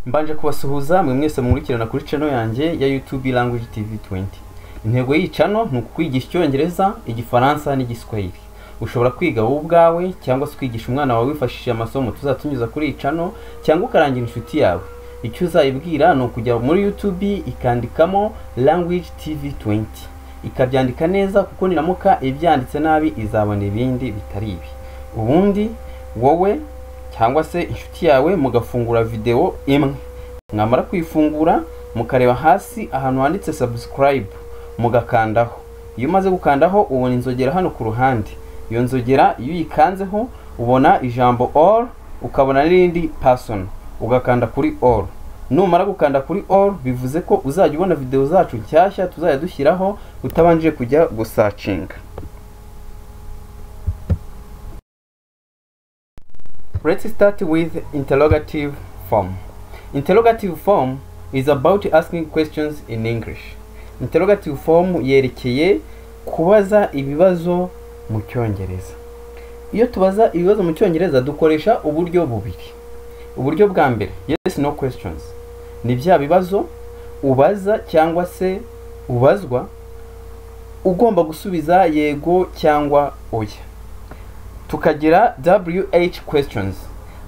Mbanje kubasuhuza mwe mwese munkurikirana kuri channel yanjye ya YouTube Language TV 20. Intego y'iyi channel ni ukukwigisha Icyongereza, Igifaransa n'Igiswahili. Ushobora kwiga wowe ubwawe cyangwa se kwigisha umwana wawe wifashishije amasomo tuzatunyuza kuri iyi channel, cyangwa ukarangira inshuti yawe. Icyo uzayibwira ni ukujya muri YouTube ikandikamo Language TV 20. Ikabyandika neza kuko niramuka ibyanditse nabi izabona ibindi bitari ibi. Ubundi wowe cyangwa se inshuti yawe mugafungura video imwe, mwamara kuyifungura mukareba hasi ahantu handitse subscribe mugakandaho. Iyo umaze gukandaho ubona inzogera hano ku ruhande. Iyo nzogera iyo uyikanzeho ubona ijambo all, ukabona n'irindi person, ugakanda kuri all. Numara gukanda kuri all bivuze ko uzajya ubona video zacu nshyashya tuzajya dushyiraho utabanje kujya gusacinga. Let's start with interrogative form. Interrogative form is about asking questions in English. Interrogative form yerekeye kubaza ibibazo mu Cyongereza. Iyo tubaza ibibazo mu Cyongereza dukoresha uburyo bubiri. Uburyo bwa mbere, yes no questions. Ni bya bibazo ubaza cyangwa se ubazwa ugomba gusubiza yego cyangwa oya. Tukagira WH questions,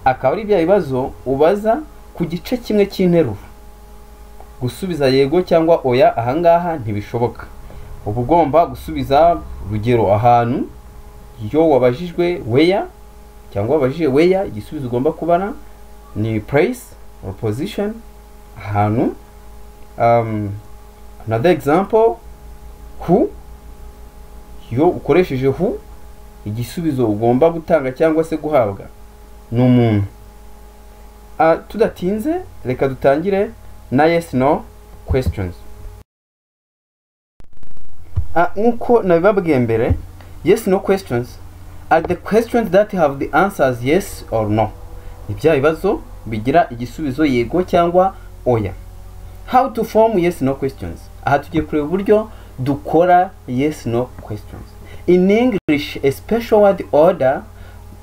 akaba ari bya bibazo ubaza ku gice kimwe cy'interuro. Gusubiza yego cyangwa oya ahangaha ntibishoboka. Uba ugomba gusubiza urugero ahantu iyo wabajijwe where cyangwa wabajije where, igisubizo ugomba kubana ni place or position, ahantu. Another example, who. Iyo ukoresheje who igisubizo ugomba gutanga cyangwa se guhabwa ni umuntu. Tudatinze reka dutangire na yes no questions. Nkuko nabibabwiye mbere, yes no questions are the questions that have the answers yes or no. Ni bya bibazo bigira igisubizo yego cyangwa oya. How to form yes no questions. Aha tugiye kureba uburyo dukora yes no questions. In English, a special word order,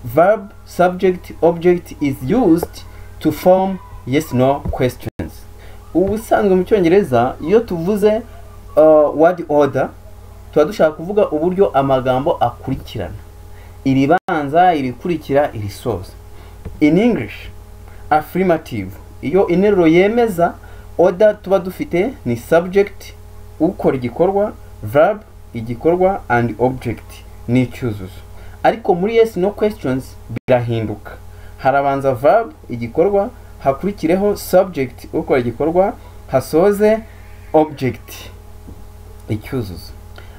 verb, subject, object is used to form yes no questions. Ubusanzwe mu Cyongereza iyo tuvuze word order tuba dushaka kuvuga uburyo amagambo akurikirana, iribanza, irikurikira, irisoza. In English, affirmative, iyo interuro yemeza, order tuba dufite ni subject, ukora igikorwa, verb, igikorwa, and object ni icyuzuzo. Ariko muri yes no questions birahinduka, harabanza verb, igikorwa, hakurikireho subject, ukora igikorwa, hasoze object, icyuzuzo.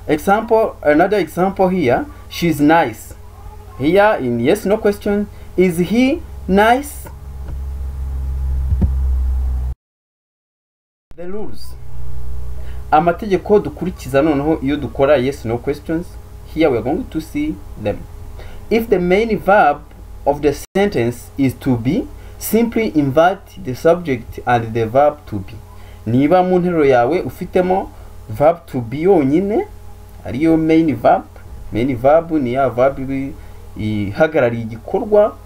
Example, another example here, she's nice. Here in yes no question, is he nice? The rules, amategeko dukurikiza noneho iyo dukora yes no questions, here we are going to see them. If the main verb of the sentence is to be, simply invert the subject and the verb to be. Niba mu nteruro yawe ufitemo verb to be yonyine ariyo main verb, main verb ni ya verb ihagarariye igikorwa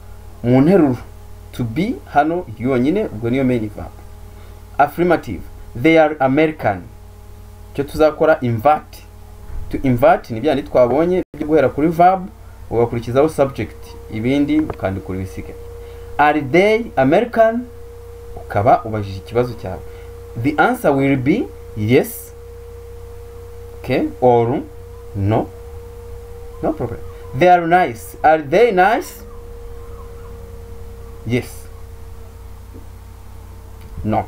mu nteruro, to be hano yonyine ubwo niyo main verb. Affirmative, they are American. Icyo tuzakora invert. To invert ni byandi twabonye byo guhera kuri verb ugakurikizaho subject, ibindi ukandikura ibisigaye. Are they American? Ukaba ubajije ikibazo cyawe. The answer will be yes, okay, or no. No problem. They are nice. Are they nice? Yes. No.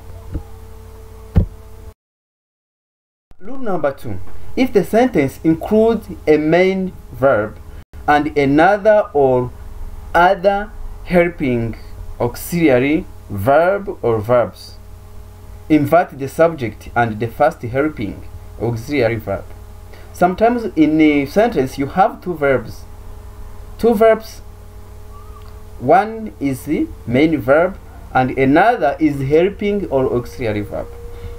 Rule number 2. If the sentence includes a main verb and another or other helping auxiliary verb or verbs, invert the subject and the first helping auxiliary verb. Sometimes in a sentence you have two verbs. Two verbs, one is the main verb and another is helping or auxiliary verb.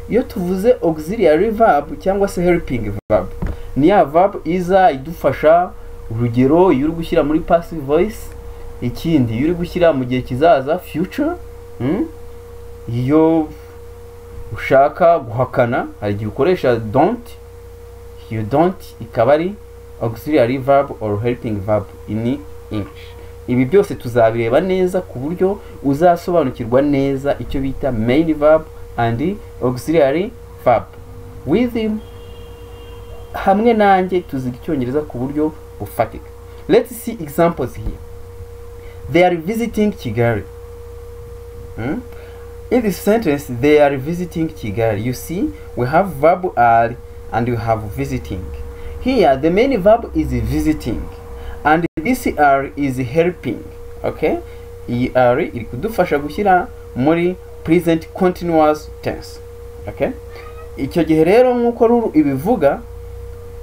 Iyo tuvuze auxiliary verb cyangwa se helping verb, ni ya verb iza idufasha. Urugero, iyo uri gushyira muri passive voice, ikindi iyo uri gushyira mu gihe kizaza future, Iyo ushaka guhakana hari igihe ukoresha don't. Iyo don't ikaba ari auxiliary verb or helping verb in English. Ibi byose tuzabireba neza ku buryo uzasobanukirwa neza icyo bita main verb and auxiliary verb. With him, hamwe nanjye tuziga icyongereza ku buryo bufatika. Let's see examples here. They are visiting Kigali. In this sentence, they are visiting Kigali. You see, we have verb are and we have visiting. Here, the main verb is visiting, and this are is helping. Okay? Iyi are iri kudufasha gushyira muri present continuous tense. Okay? Icyo gihe rero nk'uko rule ibivuga,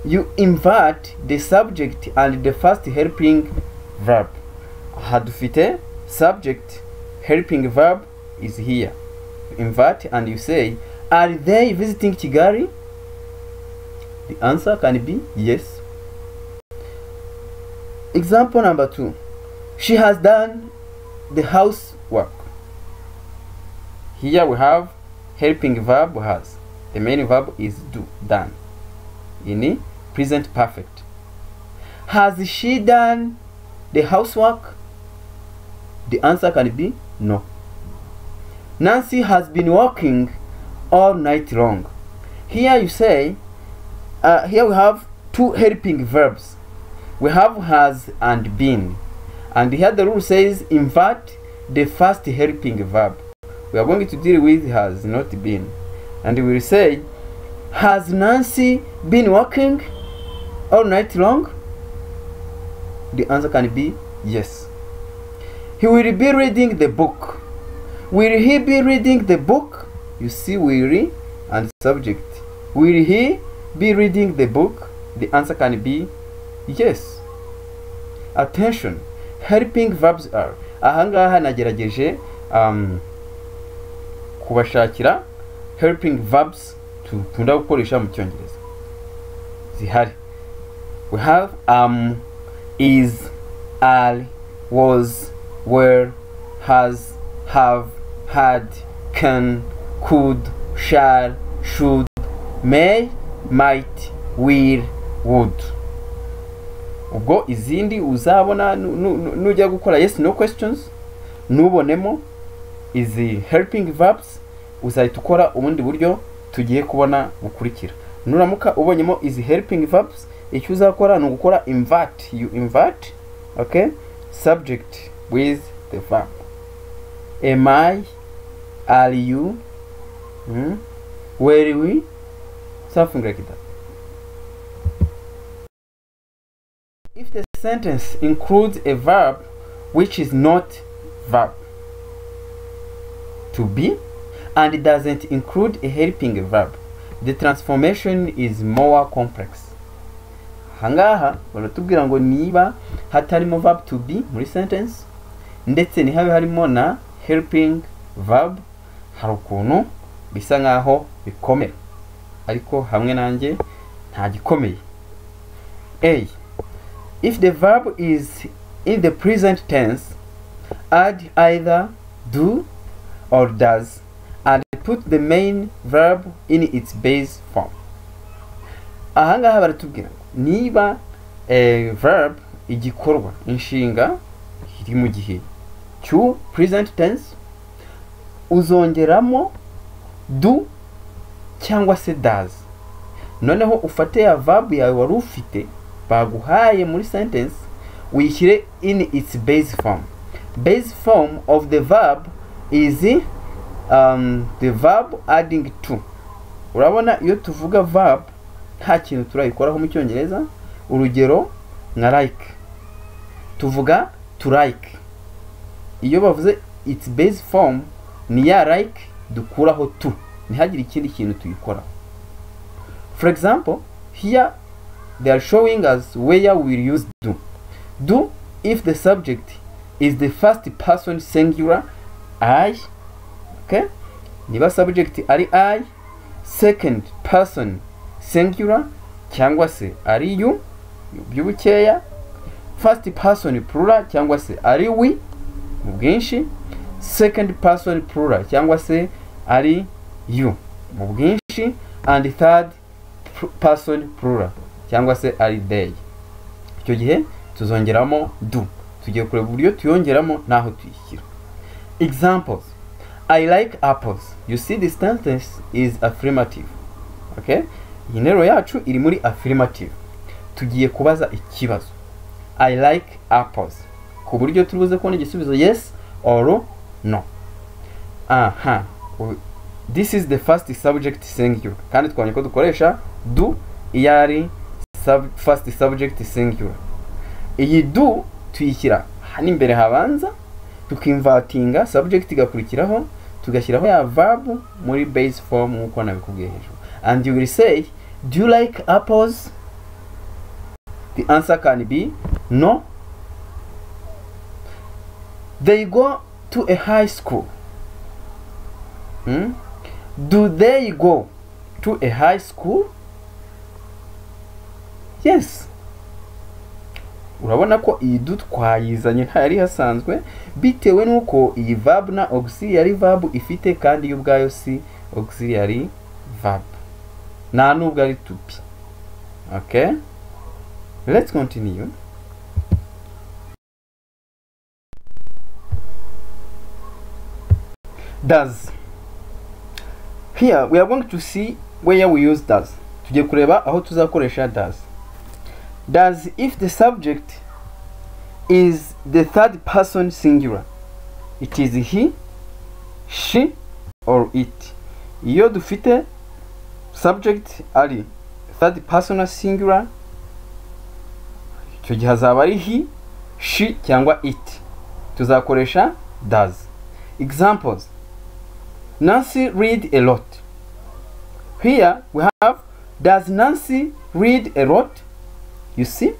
you invert the subject and the first helping verb. Aha dufite subject, helping verb is here. Invert and you say, are they visiting Kigali? The answer can be yes. Example number 2. She has done the housework. Here we have helping verb has. The main verb is do, done. In present perfect. Has she done the housework? The answer can be no. Nancy has been working all night long. Here you say, here we have two helping verbs. We have has and been. And here the rule says invert the first helping verb. We are going to deal with has, not been. And we will say, has Nancy been working all night long? The answer can be yes. He will be reading the book. Will he be reading the book? You see, will and subject. Will he be reading the book? The answer can be yes. Attention, helping verbs are. Ahangaha nagerageje kubashakira helping verbs tukunda gukoresha mu Cyongereza zihari. We have is, are, was, were, has, have, had, can, could, shall, should, may, might, will, would. Ubwo izindi uzabona nujya gukora yes no questions, nubonemo izi helping verbs uzahita ukora ubundi buryo tugiye kubona bukurikira. Nuramuka ubonyemo izi helping verbs, icyo uzakora ni ugukora invert. You invert, okay, subject with the verb. Am I, are you, were we, something like that. If the sentence includes a verb which is not verb to be and it doesn't include a helping verb, the transformation is more complex. Ahangaha baratubwira ngo niba hatarimo verb to be muri sentence ndetse ntihabe harimo na helping verb, hari ukuntu bisa nkaho bikomera, ariko hamwe nanjye nta gikomeye. A. If the verb is in the present tense, add either do or does and put the main verb in its base form. Ahangaha baratubwira niba verb igikorwa inshinga iri mu gihe cyu present tense, uzongeramo do cyangwa se does, noneho ufate ya verb yawe wari ufite baguhaye muri sentence uyishyire in its base form. Base form of the verb is the verb adding to. Urabona iyo tuvuga verb nta kintu turayikoraho mu Cyongereza. Urugero nka like, tuvuga to like. Iyo bavuze its base form ni ya like dukuraho to, ntihagire ikindi kintu tuyikoraho. For example, here they are showing us where we will use do. Do if the subject is the first person singular I, okay? Niba subject ari I, second person singular cyangwa se ari you by'ubukeya, first person plural cyangwa se ari we mu bwinshi, second person plural cyangwa se ari you mu bwinshi, and third person plural cyangwa se ari they. Icyo gihe tuzongeramo do. Tugiye kureba uburyo tuyongeramo n'aho tuyishyira. Examples: I like apples. You see, the sentence is affirmative. Okay, iyi nteruro yacu iri muri affirmative. Tugiye kubaza ikibazo, I like apples, ku buryo turi buze kubona igisubizo yes or no. Aha, this is the first subject singular, kandi twabonye ko dukoresha do iyo ari first subject singular. Iyi do tuyishyira hano imbere habanza, tukinvertinga subject igakurikiraho, tugashyiraho ya verb muri base form nk'uko nabikubwiye hejuru. And you will say, do you like apples? The answer can be no. They go to a high school. Do they go to a high school? Yes. Urabona ko iyi do twayizanye nta yari hasanzwe, bitewe n'uko iyi verb na auxiliary verb ifite, kandi yo ubwayo si auxiliary verb, nta nubwo ari to be. Okay, let's continue. Does. Here we are going to see where we use does. Tugiye kureba aho tuzakoresha does. Does if the subject is the third person singular. It is he, she or it. Iyo dufite subject ari third person singular, icyo gihe hazaba ari he, she cyangwa it. Tuzakoresha does. Examples: Nancy read a lot. Here we have, does Nancy read a lot? You see,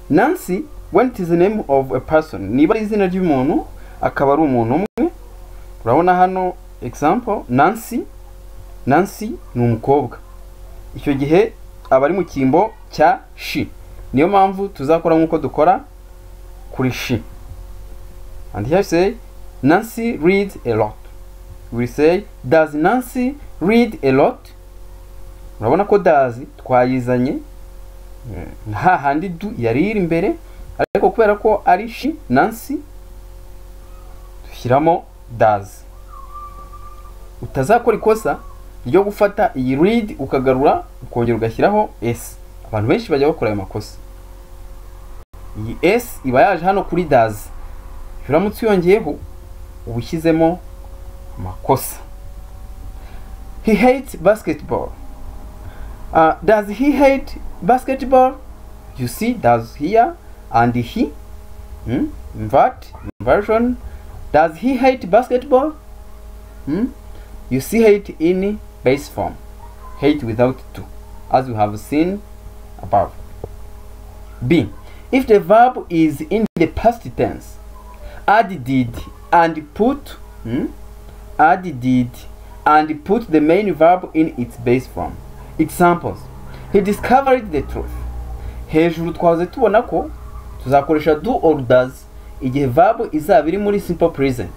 Nancy, when it is the name of a person, niba ari izina ry'umuntu akaba ari umuntu umwe. Urabona hano example, Nancy, Nancy ni umukobwa, icyo gihe aba ari mu cyimbo cya she. Niyo mpamvu tuzakora nk'uko dukora kuri she. And here say Nancy reads a lot. We say, does Nancy read a lot? Urabona ko does twayizanye nta handi do yari iri imbere, ariko kubera ko ari she, Nancy, dushyiramo does. Utazakora ikosa ryo gufata iyi read ukagarura ukongera ugashyiraho s. Abantu benshi bajya bakora ayo makosa. Iyi s iba yaje hano kuri does, uramutse uyongeyeho uba ushyizemo amakosa. He hates basketball. Does he hate basketball? You see, does here and he, invert, inversion. Does he hate basketball? You see hate in base form, hate without to, as we have seen above. B. If the verb is in the past tense, add did and put, add did and put the main verb in its base form. Examples: he discovered the truth. Hejuru twahoze tubona ko tuzakoresha do or does igihe verb izaba iri muri simple present.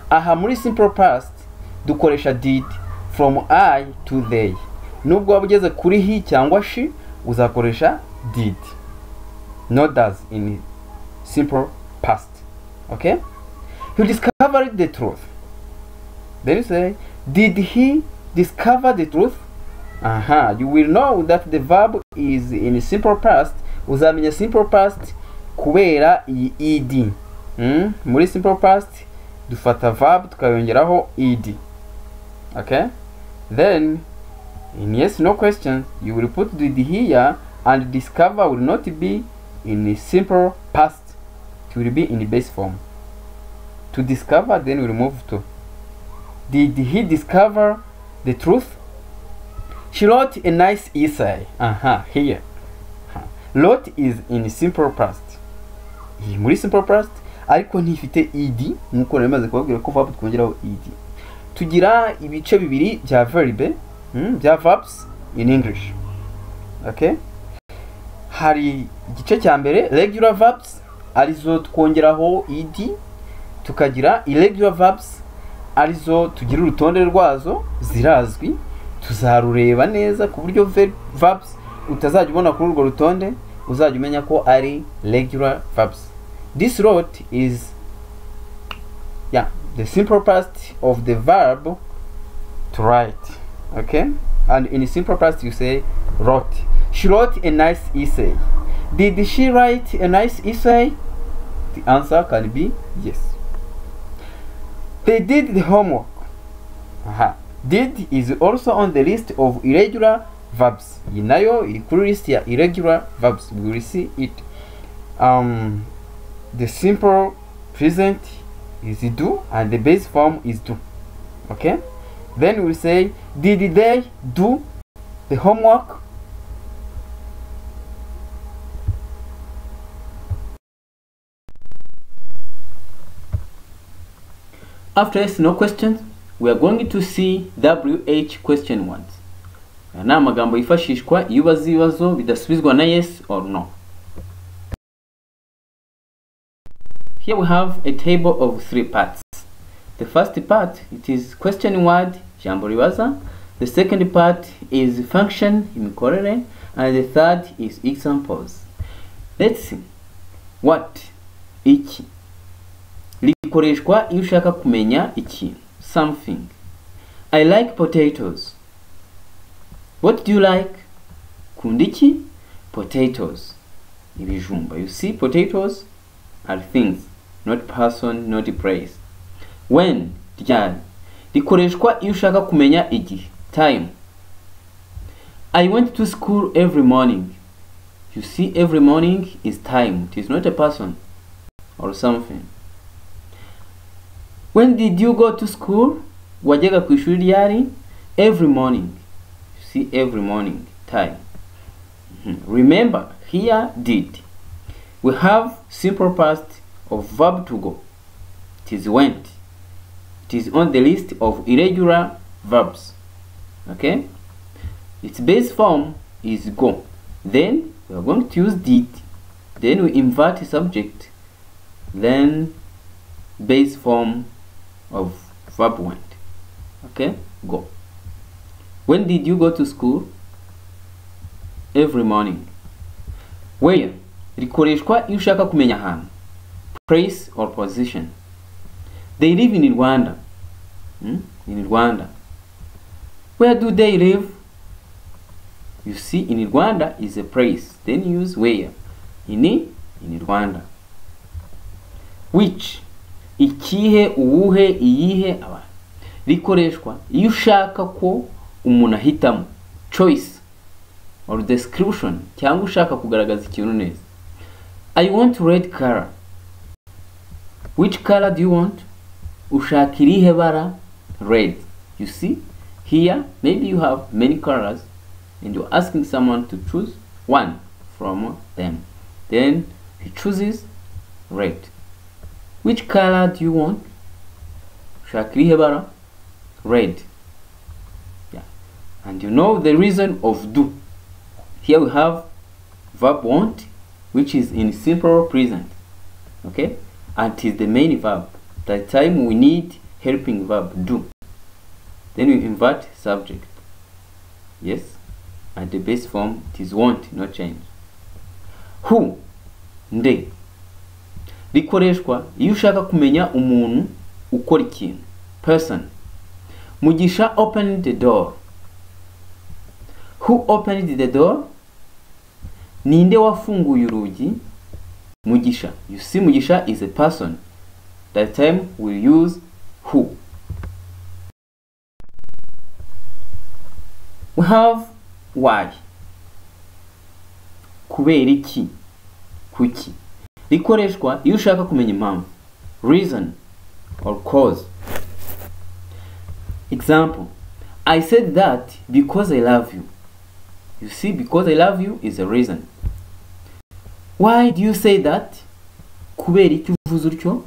Aha muri simple past dukoresha did from I to they. Nubwo waba ugeze kuri he cyangwa she, uzakoresha did, not does in simple past. Okay? He discovered the truth. Then you say, did he discover the truth? Aha, you will know that the verb is in simple past. Uzamenya simple past kubera iyi ed. Muri simple past dufata verb tukayongeraho ed. Okay? Then in yes no questions, you will put did here, and discover will not be in simple past, it will be in the base form. To discover, then we remove to. Did he discover the truth? She wrote a nice essay. Aha, here. Wrote is in simple past. Iyi muri simple past ariko ntifite ed, nkuko nari maze kubabwira ko verb twongeraho ed. Tugira ibice bibiri bya verb, bya verbs in English. Okay? Hari igice cya mbere regular verbs arizo twongeraho ed, Tukagira irregular verbs, arizo tugira urutonde rwazo, zirazwi, tuzarureba neza ku buryo verbs utazajya ubona kuri urwo rutonde uzajya umenya ko ari regular verbs. This wrote is the simple past of the verb to write. Okay, and in simple past you say wrote. She wrote a nice essay. Did she write a nice essay? The answer can be yes. They did the homework. Aha. Did is also on the list of irregular verbs. Iyi nayo iri kuri list ya irregular verbs. We will see it. The simple present is do and the base form is do. Okay? Then we say, did they do the homework? After yes no questions, we are going to see WH question words. Aya ni amagambo yifashishwa iyo ubaza ibibazo bidasubizwa na yes or no. Here we have a table of three parts. The first part, it is question word, ijambo ribaza. The second part is function, imikorere, and the third is examples. Let's see. What? Iki. Rikoreshwa iyo ushaka kumenya ikintu, something. I like potatoes. What do you like? Kunda iki? Potatoes. Ibijumba. You see, potatoes are things, not person, not place. When? Ryari. Rikoreshwa iyo ushaka kumenya igihe, time. I went to school every morning. You see, every morning is time. It is not a person or something. When did you go to school? Wajyaga ku ishuri ryari? Every morning. You see, every morning, time. Remember, here did. We have simple past of verb to go. It is went. It is on the list of irregular verbs. Okay? Its base form is go. Then we are going to use did. Then we invert the subject. Then base form of verb went. Okay? Go. When did you go to school? Every morning. Where? Rikoreshwa iyo ushaka kumenya ahantu, place or position. They live in Rwanda. In Rwanda. Where do they live? You see, in Rwanda is a place. Then use where. In Rwanda. Which? Ikihe, uwuhe, iyihe, aba. Rikoreshwa iyo ushaka ko umuntu ahitamo, choice or description, cyangwa ushaka kugaragaza ikintu neza. I want red color. Which color do you want? Ushaka irihe bara? Red. You see, here maybe you have many colors and you're asking someone to choose one from them. Then he chooses red. Which color do you want? Ushaka irihe bara? Red. Yeah. And you know the reason of do. Here we have verb want, which is in simple present. Okay? And it is the main verb. That time we need helping verb do. Then we invert subject. Yes? And the base form, it is want, not change. Who? Nde. Rikoreshwa iyo ushaka kumenya umuntu ukora ikintu. Person. Mugisha opened the door. Who opened the door? Ninde wafunguye urugi? Mugisha. You see, Mugisha is a person. That time we use who. We have why. Kubera iki? Kuki. Rikoreshwa iyo ushaka kumenya impamvu. Reason or cause. Example, I said that because I love you. You see, because I love you is a reason. Why do you say that? Kubera iki uvuze utyo?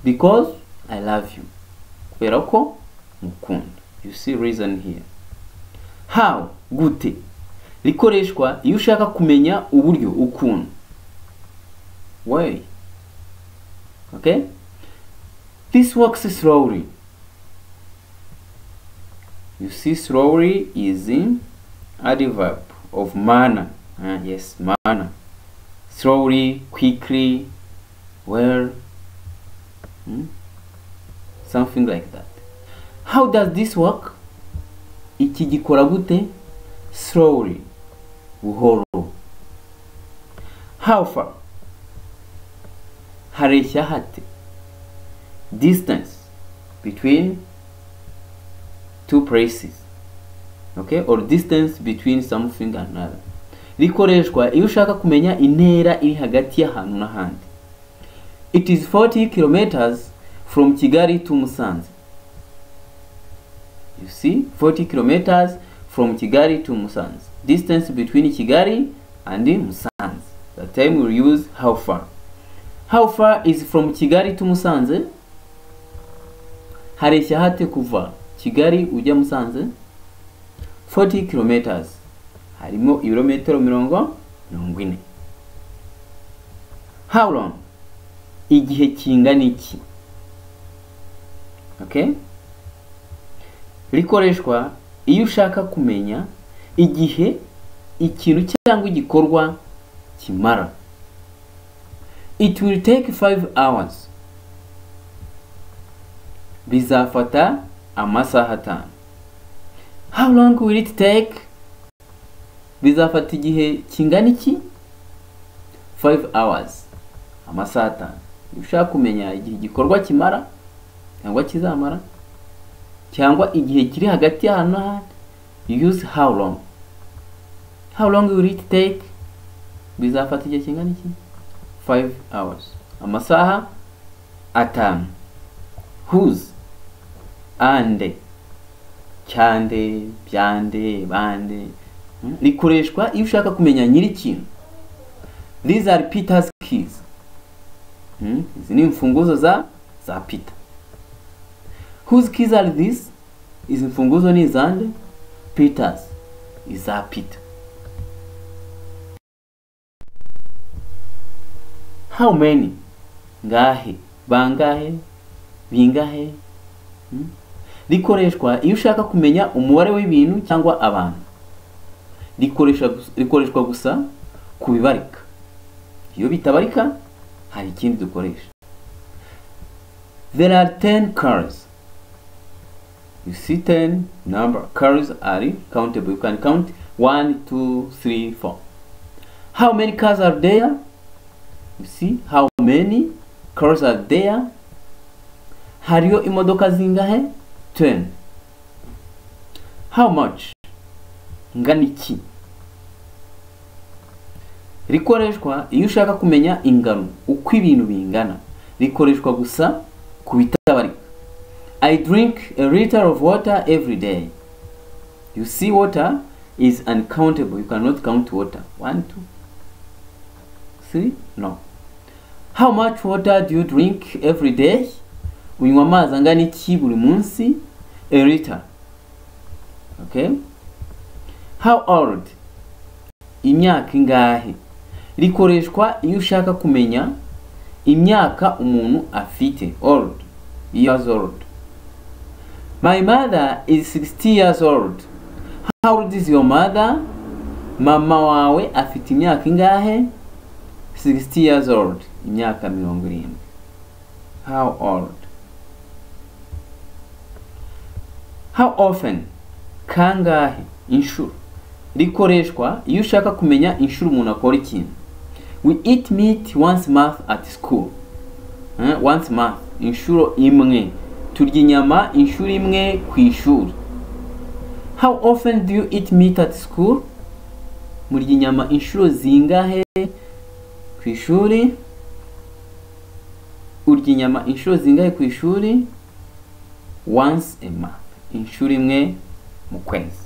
Because I love you. Kubera ko ngukunda. You see reason here. How? Gute. Rikoreshwa iyo ushaka kumenya uburyo ukuntu. Why? Okay? This works slowly. You see, slowly is an adverb of manner. Yes, manner. Slowly, quickly, well, something like that. How does this work? Iki gikora gute? Slowly, buhoro. How far? Hareshya hate? Distance between two places, okay, or distance between something and another. Rikoreshwa iyo ushaka kumenya intera iri hagati y'ahantu n'ahandi. It is 40 kilometers from Kigali to Musanze. You see, 40 kilometers from Kigali to Musanze. Distance between Kigali and Musanze. That time we'll use how far. How far is from Kigali to Musanze? Hareshya hate kuva Kigali ujya Musanze? 40 kilometers. Harimo ibirometero 40. How long? Igihe kingana iki? Okay? Rikoreshwa iyo ushaka kumenya igihe ikintu cyangwa igikorwa kimara. It will take 5 hours. Bizafata amasaha 5. How long will it take? Bizafata igihe kingana iki? 5 hours. Amasaha 5. Ushaka kumenya igihe igikorwa kimara cyangwa kizamara cyangwa igihe kiri hagati y'ahantu n'ahandi, you use how long. How long will it take? Bizafata igihe kingana iki? 5 hours. Amasaha 5. Whose? Ande. Cyande, byande, bande. Rikoreshwa iyo ushaka kumenya nyiri ikintu. These are Peter's keys. Izi ni imfunguzo za Peter. Whose keys are these? Izi mfunguzo ni izande? Peter's. Iza Peter. How many? Ngahe, bangahe, bingahe. Rikoreshwa iyo ushaka kumenya umubare w'ibintu cyangwa abantu. Rikoreshwa gusa ku bibarika. Iyo bitabarika hari ikindi dukoresha. There are 10 cars. You see 10 number. Cars are countable. You can count 1, 2, 3, 4. How many cars are there? You see how many cars are there? Hariyo imodoka zingahe? 10. How much? Ngana iki? Rikoreshwa iyo ushaka kumenya ingano, uko ibintu bingana. Rikoreshwa gusa ku bitabarika. I drink a liter of water every day. You see, water is uncountable. You cannot count water. 1, 2, 3, no. How much water do you drink every day? Unywa amazi angana iki buri munsi? A liter. Okay? How old? Imyaka ingahe? Rikoreshwa iyo ushaka kumenya imyaka umuntu afite. Old. Years old. My mother is 60 years old. How old is your mother? Mama wawe afite imyaka ingahe? 60 years old. Imyaka 70. How old? How often? Kangahe? Inshuro. Rikoreshwa iyo ushaka kumenya inshuro umuntu akora ikintu. We eat meat once month at school. Once month. Inshuro imwe. Turya inyama inshuro imwe ku ishuri. How often do you eat meat at school? Murya inyama inshuro zingahe ku ishuri? Urya inyama inshuro zingahe ku ishuri? Once a month. Inshuro imwe mu kwezi.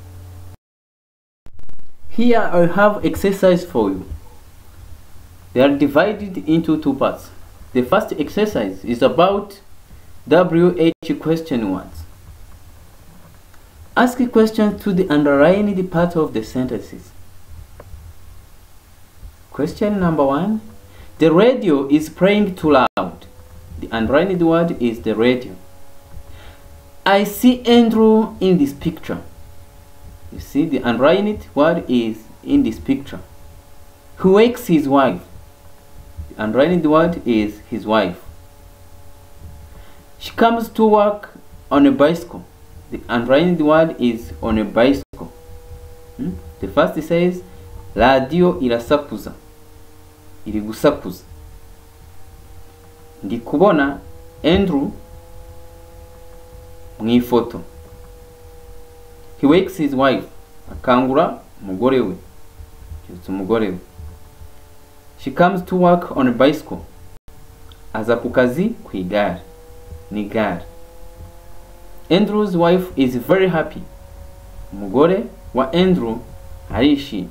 Here I have exercise for you. They are divided into two parts. The first exercise is about WH question words. Ask questions to the underlined part of the sentences. Question number 1. The radio is playing too loud. The underlined word is the radio. I see Andrew in this picture. You see, the underlined word is in this picture. He wakes his wife. The underlined word is his wife. She comes to work on a bicycle. The underlined word is on a bicycle. The first says, radio irasakuza. Iri gusakuza. Ndi kubona Andrew mu ifoto. He wakes his wife. Akangura umugore we. Yutse umugore we. She comes to work on a bicycle. Aza ku kazi ku igare. Ni gare. Andrew's wife is very happy. Umugore wa Andrew arishimye.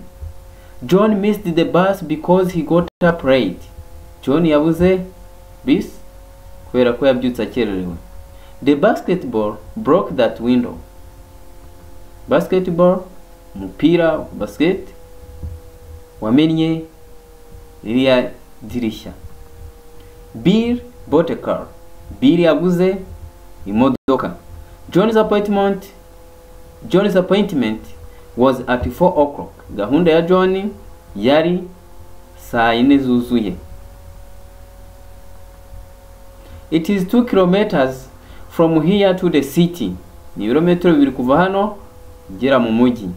John missed the bus because he got up late. John yabuze bisi kubera ko yabyutse akererewe. The basketball broke that window. Basketball, umupira basket wamennye ririya dirishya. Bill bought a car. Bill yaguze imodoka. John's appointment was at 4 o'clock. Gahunda ya John yari saa yine zuzuye. It is 2 kilometers from here to the city. Ni ibirometero bibiri kuva hano ugera mu mujyi.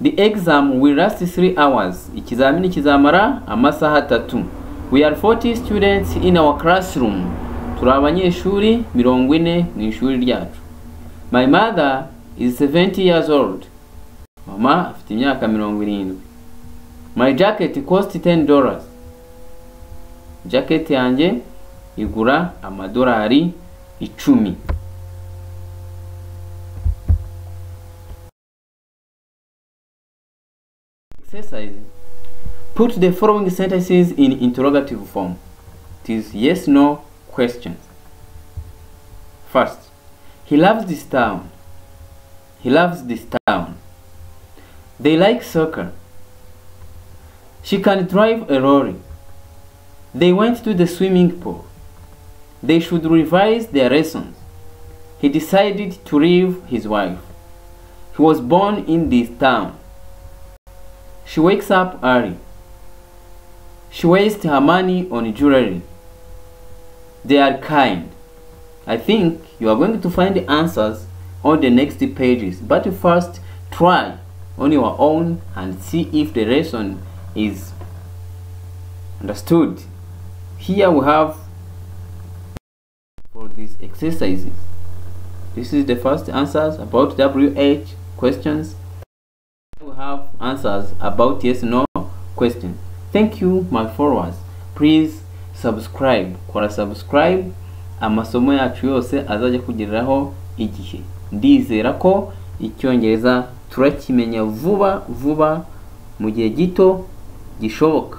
The exam will last 3 hours. Ikizamini kizamara amasaha 3. We are 40 students in our classroom. Turi abanyeshuri 40 mu ishuri ryacu. My mother is 70 years old. Mama afite imyaka 70. My jacket cost $10. Jacket yanjye igura amadolari 10. Exercise. Put the following sentences in interrogative form. It is yes, no questions. First, he loves this town. He loves this town. They like soccer. She can drive a lorry. They went to the swimming pool. They should revise their lessons. He decided to leave his wife. He was born in this town. She wakes up early. She wastes her money on jewelry. They are kind. I think you are going to find the answers on the next pages, but first try on your own and see if the lesson is understood. Here we have for these exercises. This is the first answers about WH questions. We have answers about yes no questions. Thank you, my followers. Please subscribe. Kora subscribe. Amasomo yacu yose azajya kugereraho igihe. Ndizera ko icyongereza turakimenya vuba vuba mu gihe gito gishoboka.